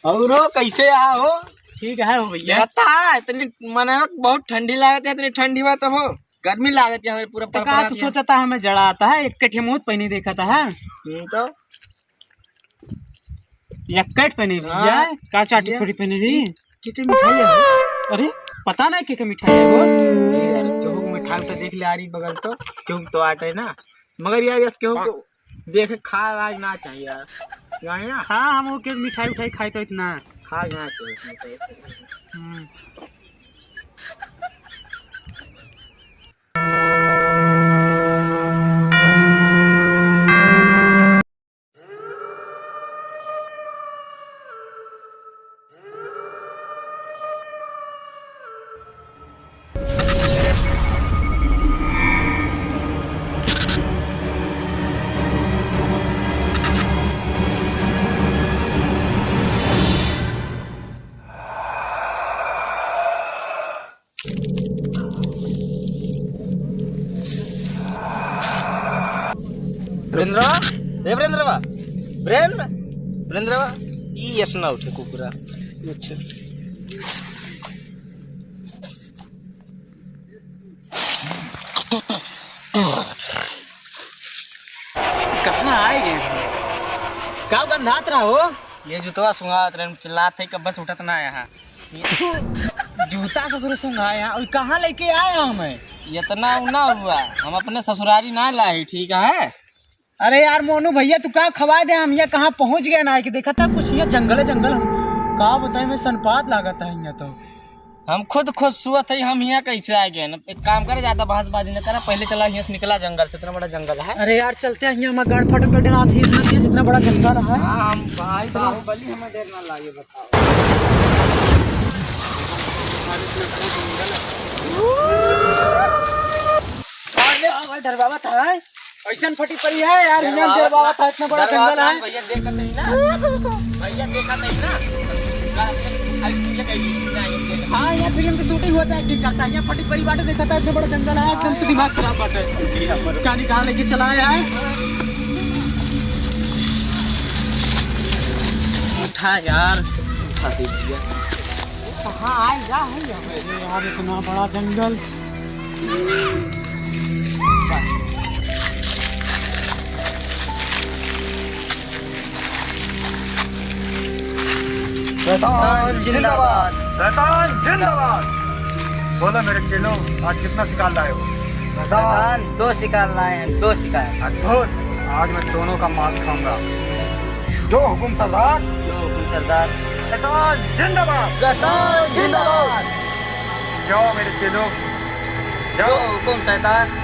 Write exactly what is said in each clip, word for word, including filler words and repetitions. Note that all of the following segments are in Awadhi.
और हो, कैसे यहाँ हो? ठीक है हो भैया। रहता है, इतनी मने बहुत ठंडी लागत है, इतनी ठंडी बात हो, गर्मी लागत है, हमारे पूरा तो कहा पड़पड़ा तो दिया। सोचता है, हमें जड़ा आता है, एक कठिया मुँह पहनी देखा था, हाँ? हम्म, तो एक कट पहने हाँ, भैया, का चाटी ये, थोड़ी पहने रही? ये, ये, ये मिठाई है? अरे, पता नहीं के, के मिठाई है वो। ये यार, केहू को मिठाई उठाई देख ले, आ रही बगल तो, केहू तो आटे ना, मगर यार, यस केहू को देखे खाए वाए ना चाहिए यार। जाने ना? हाँ, हम ओके मिठाई उठाई खाए तो इतना। खाए ना चाहिए इसमें तो। हम्म। वीरेंद्रवा, ए वीरेंद्रवा, वीरेंद्र, वीरेंद्रवा, ई यस ना उठे कुकुरा। अच्छा। कहाँ आए गए? का गंधात रहा हो? ये जुतवा सुंघात रहे, चिल्लात है कि बस उठत ना यहाँ। जूता ससुर सुंघाए हैं, और कहाँ लेके आए हैं हमें? इतना ना हुआ, हम अपने ससुरारी ना लाए, ठीक है? अरे यार मोनू भैया, तू का खवा दे, हम यहाँ कहाँ पहुँच गए ना, कि देखा था कुछ यहाँ जंगल है, जंगल। हम का बताए, मैं सनपात लागत है यहाँ तो। हम खुद खुश हुआ थे, हम यहाँ कैसे आ गए ना? एक काम करे, ज्यादा बहसबाजी न करा, पहले चला यहाँ से निकला जंगल से, इतना बड़ा जंगल है। अरे यार, चलते हैं, यहाँ हमारा गांड फटक कर देना, आती इतना तेज, इतना बड़ा जंगल है। हाँ, हम भाई चलो। बाहुबली, हमें डर ना लागे, बताओ। अरे, भाई, डरवावा था, हैं? ऐसन फटी परी है यार, डरवावा इनाम देवावा था। था, इतना बड़ा डरवावा जंगल था, है। भैया देखत नहीं ना, भैया देखत नहीं ना। अरे, भैया कहीं नहीं, नहीं, नहीं। हाँ, यहाँ फिल्म की शूटिंग होता है, एक्टिंग करता है, यहाँ फटी परी बाटे देखा था, इतना बड़ा जंगल है, एकदम से दिमाग खराब बाटे। कहानी कहाँ लेके चला है यार? उठा यार, उठा दे भैया। कहाँ आए जा है ये? अरे यार, इतना बड़ा जंगल। शैतान जिंदाबाद। शैतान जिंदाबाद। बोलो मेरे चेलों, आज कितना शिकार लाए हो? शैतान, दो शिकार लाए हैं, दो शिकार। अद्भुत, आज मैं दोनों का मांस खाऊंगा। जो हुकुम सरदार। जो हुकुम सरदार। शैतान जिंदाबाद। शैतान जिंदाबाद। जाओ मेरे चेलों, जाओ। जो हुकुम शैतान।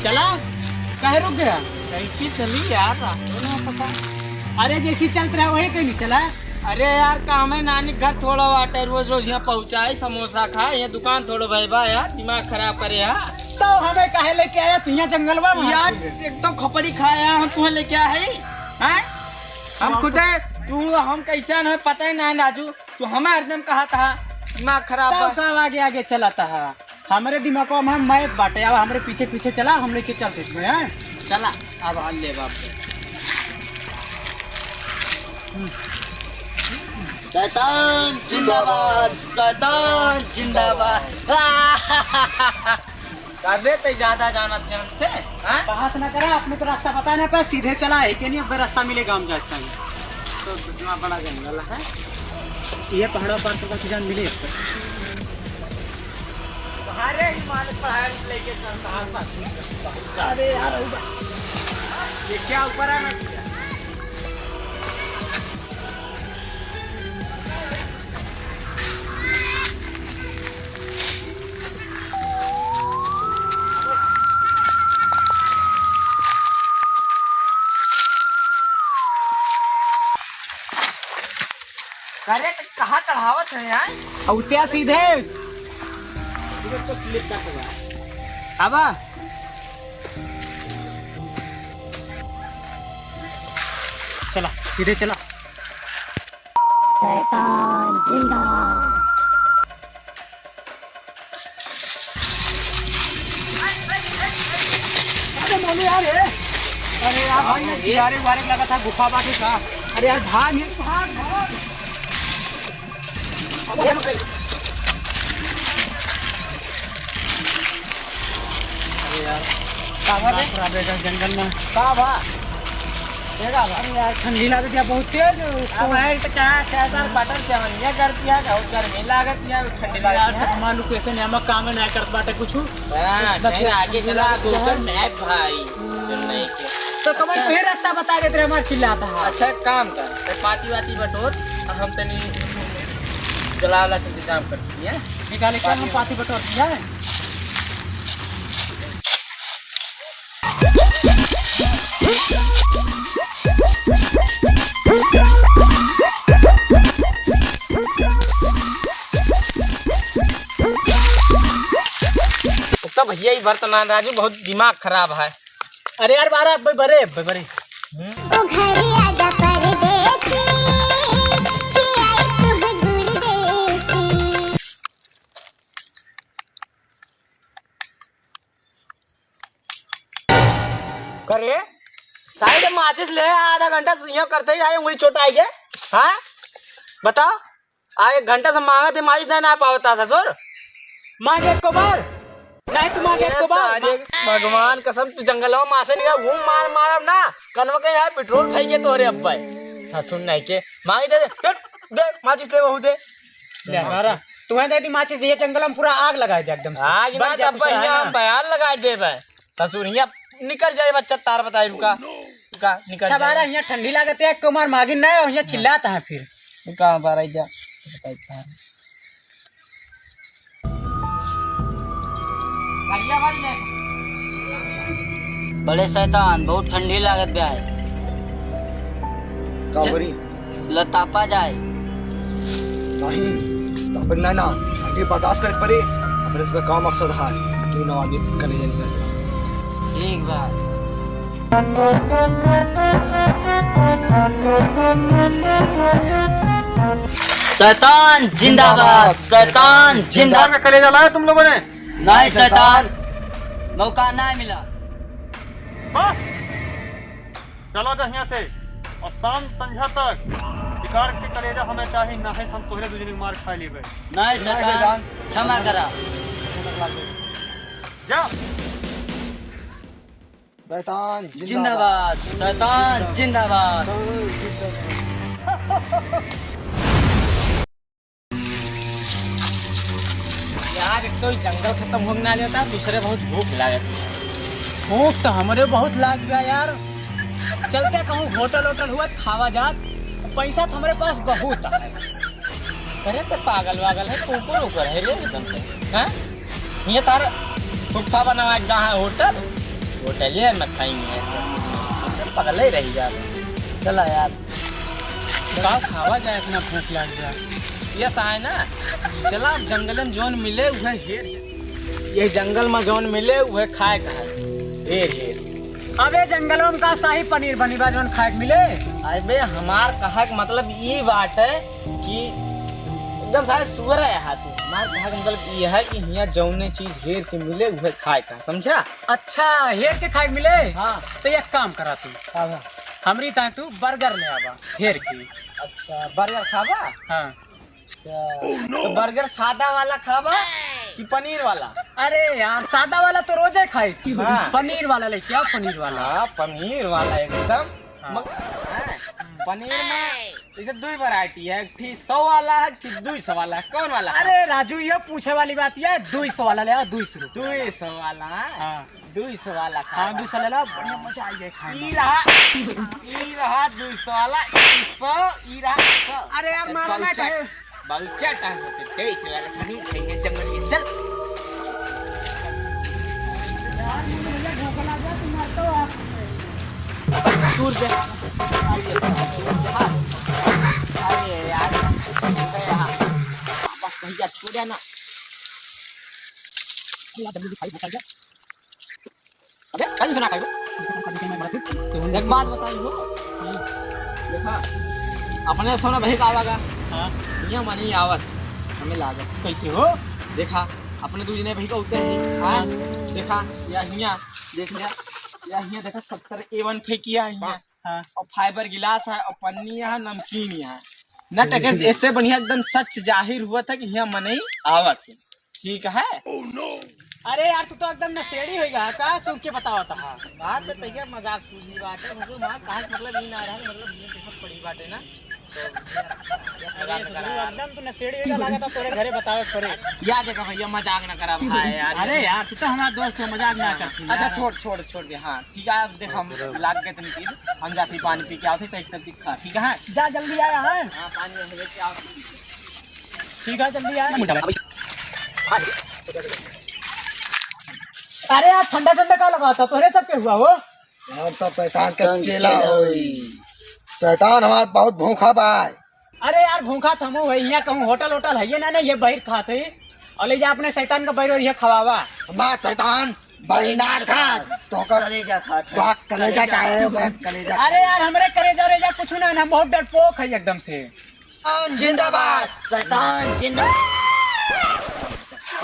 चला, काहे रुक गया? कैसे चली यार, रास्ता ना पता। अरे जैसी चलत रहा वही कहीं चला। अरे यार काम है, नानी घर थोड़ा वाटे, रोज रोज यहाँ पहुँचाए, समोसा खाए, यहाँ दुकान थोड़ा भाई बा यार, दिमाग खराब करे यार। तो हमें काहे लेके आया तू यहाँ जंगलवा में? यार एक तो खपड़ी खाया हम तुम्हें लेके आए हैं, हैं? हम खुद है, तू हम कैसे न है पता ही ना है राजू। तू हमें हरदम कहा था दिमाग खराब तब बा। का आगे आगे चला था? हमरे दिमागवा में मैप बाटे, अब हमरे पीछे पीछे चला, हम लेके चलते तुम्हें, हैं? चला, अब हाल ले बाप से। शैतान जिंदाबाद, शैतान जिंदाबाद। अबे ते ज्यादा जानत है हमसे, हैं? बहस ना करा, अपने तो रास्ता पता ना पाए, सीधे चला है कि नहीं, अब रास्ता मिलेगा, हम जाते हैं। तो इतना बड़ा जंगल है, ये पहाड़ों पर तो बस जान मिले। अरे ही मालिक पहाड़ लेके चलता है। अरे यार, ये क्या ऊपर है ना? अरे, तो कहाँ चढ़ावत है यार? अउत्या सीधे। आवा। चला, सीधे चला। शैतान जिंदाबाद। अरे बोलो यार, ए। अरे यार, भाई, ये किनारे वारे लगा था, गुफा बाटे का? अरे यार, भाग, ये भाग, भाग। अरे यार, का बा रे? खराब है जंगल में। का बा? अरे यार, ठंडी लागत है बहुत तेज। अब भाई, तो क्या, क्या सर, बटर चावल ये कर दिया, बहुत गर्मी लागत है, ठंडी लागत है। हमार लोकेशन है, हम काम नहीं करत बाटे कुछ। हाँ, बस नहीं, आगे चला, दूसर मैप भाई। नहीं के। तो कमन तू ही रास्ता बता देत रहे, हमार चिल्लात है। अच्छा, एक काम कर, तो पाती वाती बटोर, अब हम तनी जला वाला के इंतजाम कर दिए। निकाले क्या हम पाती बटोर दिया है? तो भैया, ये वर्तमान राजू बहुत दिमाग खराब है। अरे यार, बारा, ब-, बरे, ब-, बरे। ओ घरे आजा परदेसी, खियाई तुहे गुड़ देसी। करे, साले जब माचिस ले आधा घंटा से यूं करते ही आए, उंगली चोट आई है। हाँ, बताओ, आ एक घंटा से मांगत है माचिस, नहीं ना पावता ससुर। मांगे को मार, नहीं तू मांगे ये को मार। सारे भगवान कसम, तू जंगलवा में से निकल, वो मार मारब ना, कनवा के यार पेट्रोल फेंके तोहरे अब्बा। ससुर नहीं के, मांगे दे दे, दे, दे, माचिस ले, बहू दे। ले, मारा। तुम्हें दे दी माचिस, ये जंगल में पूरा आग लगा दे एकदम से। आग ना, बन जा तब कुछ रहा यहाँ ना। हम बयान लगा देबे। ससुर, हियाँ निकर जाए बच्चा, तार बताई रुका। रुका, निकर अच्छा, जाए। बारा, हियाँ ठंडी लागत है, कुमार मागिन ना हो, हियाँ चिल्लात है फिर। रुका, बारा, जा। बताई तार। भैया, भाई, ले। बड़े शैतान, बहुत ठंडी लागत बा है। का च-, करी? लतापा जाए। नहीं, तब ना, ना, अभी बर्दाश्त करे पड़े। हमरे पे का मकसद है, तू ना आगे करे जाने का। ठीक बा। शैतान जिंदाबाद, शैतान जिंदाबाद। कलेजा लाए तुम लोगों ने? नहीं शैतान, मौका नहीं मिला। बस। चला जा हियाँ से, और शाम संझा तक शिकार के कलेजा हमें चाही, नाहीं हम तोहरे दुजनी मार खा लेबे। नाहीं शैतान, क्षमा करा। जा। शैतान जिंदाबाद, शैतान जिंदाबाद। यार, एक तो ई जंगल खतम होके ना जाता, दूसरे बहुत भूख लागत है। भूख तो हमरे बहुत लाग गया यार। चलते कहूँ होटल वोटल हुआ, खावा जात, पैसा तो हमरे पास बहुत है। अरे, तो पागल वागल है, तो ऊपर ऊपर है रे एकदम से। हाँ? ये तार फुफ्फा बनावा के जहाँ होटल, होटल ये न खाएंगे, ऐसे पगल ही रह जा। चला यार। का खावा जाए, इतना भूख लाग गया। ये सा है ना, चला अब जंगल में जौन मिले उहे हेर। ये जंगल में जौन मिले उहे खाए का है। हेर, हेर। अबे जंगलों में का शाही पनीर बनी बा जौन खाए के मिले? अबे हमार कहे के मतलब ई बात है कि एकदम सारे सुअर है यहाँ तू। हमार कहे के मतलब ई है कि हियाँ जौने चीज हेर के मिले उहे खाए का, समझा? अच्छा, हेर के खाए के मिले? हाँ। तो एक काम करा तू। का बा? हमरी ताए तू बर्गर ले आवा, हेर के। अच्छा, बर्गर खाबा? हाँ। अच्छा, तो बर्गर सादा वाला खाबा कि पनीर वाला? अरे यार, सादा वाला तो रोजे खाई। हाँ। पनीर वाला लेके आओ, पनीर वाला। हाँ, पनीर वाला एकदम। हाँ। मग-, हाँ, पनीर में जैसे दुई वैरायटी है, एक ठी सौ वाला है, एक ठी दुई सौ वाला है, कौन वाला है? अरे राजू, ये पूछे वाली बात, ये दुई सौ वाला ले आओ, दुई सौ रुपये वाला। दुई सौ वाला है? हाँ। दुई सौ वाला हाँ, खाबा। दुई सौ ले ला, बढ़िया मजा आ जाए खाए ई में। रहा, ई रहा दुई सौ वाला, ई सौ, ई रहा सौ। अरे यार, मारो ना बलचट, कहे। बलचट है सबसे तेज वाला, खानी खाएंगे जंगल में, चल। यार, मुझे भूख लगा, तुम मरते हो आप। दूर जा। अरे यार, बस भैया छोड़ ना। अरे यार, जल्दी दिखाई, भूख लग गया। अबे, कहीं से ना खाई। एक बात बताई हो। देखा, अपने सोना भाई का आवागा। हाँ। हियाँ मनी आवत, हमें लागत। कैसे हो? देखा, अपने दू जने भाई का उतर ही। हाँ। देखा, या हियाँ, देख लिया। या हियाँ देखा, सत्तर A one फेंकिया है हियाँ। हाँ। और fiber गिलास है, और पन्नी है, नमकीन है। ना तो कैसे, इससे बढ़िया एकदम सच जाहिर हुआ था कि हियाँ मनई आवत है। ठीक है। अरे यार, तू तो एकदम नशेड़ी हो गया का? सूंघ के बतावा था। बात में तैयार मजाक सूझी बात है, मतलब, वहाँ कहाँ के, मतलब, ई ना रहा, मतलब, ये तो सब पड़ी बात है ना। तो अरे, एकदम तू नशेड़ी हो गया, लगा था तोरे घरे बतावे पड़े। याद है भैया, मजाक ना करा भाई यार। अरे यार, तू तो हमारा दोस्त हो, मजाक ना कर। अच्छा, छोड़, छोड़, छोड़ दे। हाँ, ठीक है, अब देख, हम लाग गए तनी चीज, हम जाते ही पानी पी के आवते, तो एक तरफ दिखा, ठीक है? जा, जल्दी आया है। हाँ, पानी लेके आओ। ठीक है, जल्दी आया। अरे यार, ठंडा ठंडा का लगाता, तोरे सब के हुआ हो? हम सब शैतान के शैतान के चेला चेला होई। होई। शैतान हमार बहुत भूखा बा। अरे यार, भूखा थमो है, यहाँ कहूँ होटल वोटल है ये ना, ना, ये बाहर खाते ही। और ले जा अपने शैतान का बाहर और ये खवावा। हमार शैतान बाहर ना खा, तो कर कलेजा खात है। तो कलेजा चाहे, कलेजा। अरे यार, हमरे कलेजा रेजा कुछ ना, हम बहुत डरपोक है एकदम से। जिंदाबाद, शैतान जिंदाबाद।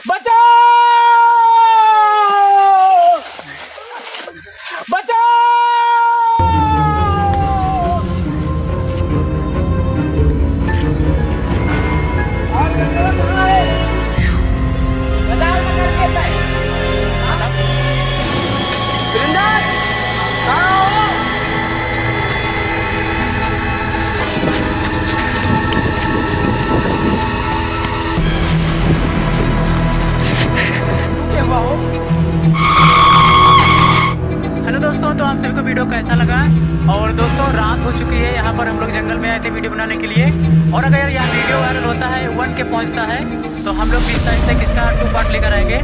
बचाओ! बचाओ! हेलो दोस्तों, तो आप सभी को वीडियो कैसा लगा? और दोस्तों, रात हो चुकी है, यहाँ पर हम लोग जंगल में आए थे वीडियो बनाने के लिए। और अगर यह वीडियो वायरल होता है, वन के पहुँचता है, तो हम लोग बीस तारीख तक इसका टू पार्ट लेकर आएंगे।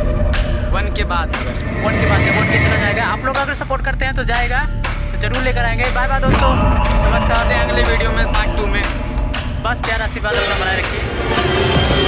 वन के बाद अगर वन के बाद, वन के चला जाएगा। आप लोग अगर सपोर्ट करते हैं तो जाएगा, तो जरूर लेकर आएंगे। बाय बाय दोस्तों, नमस्कार। मिलते हैं अगले वीडियो में, पार्ट टू में। बस प्यार आशीर्वाद अपना बनाए रखिए।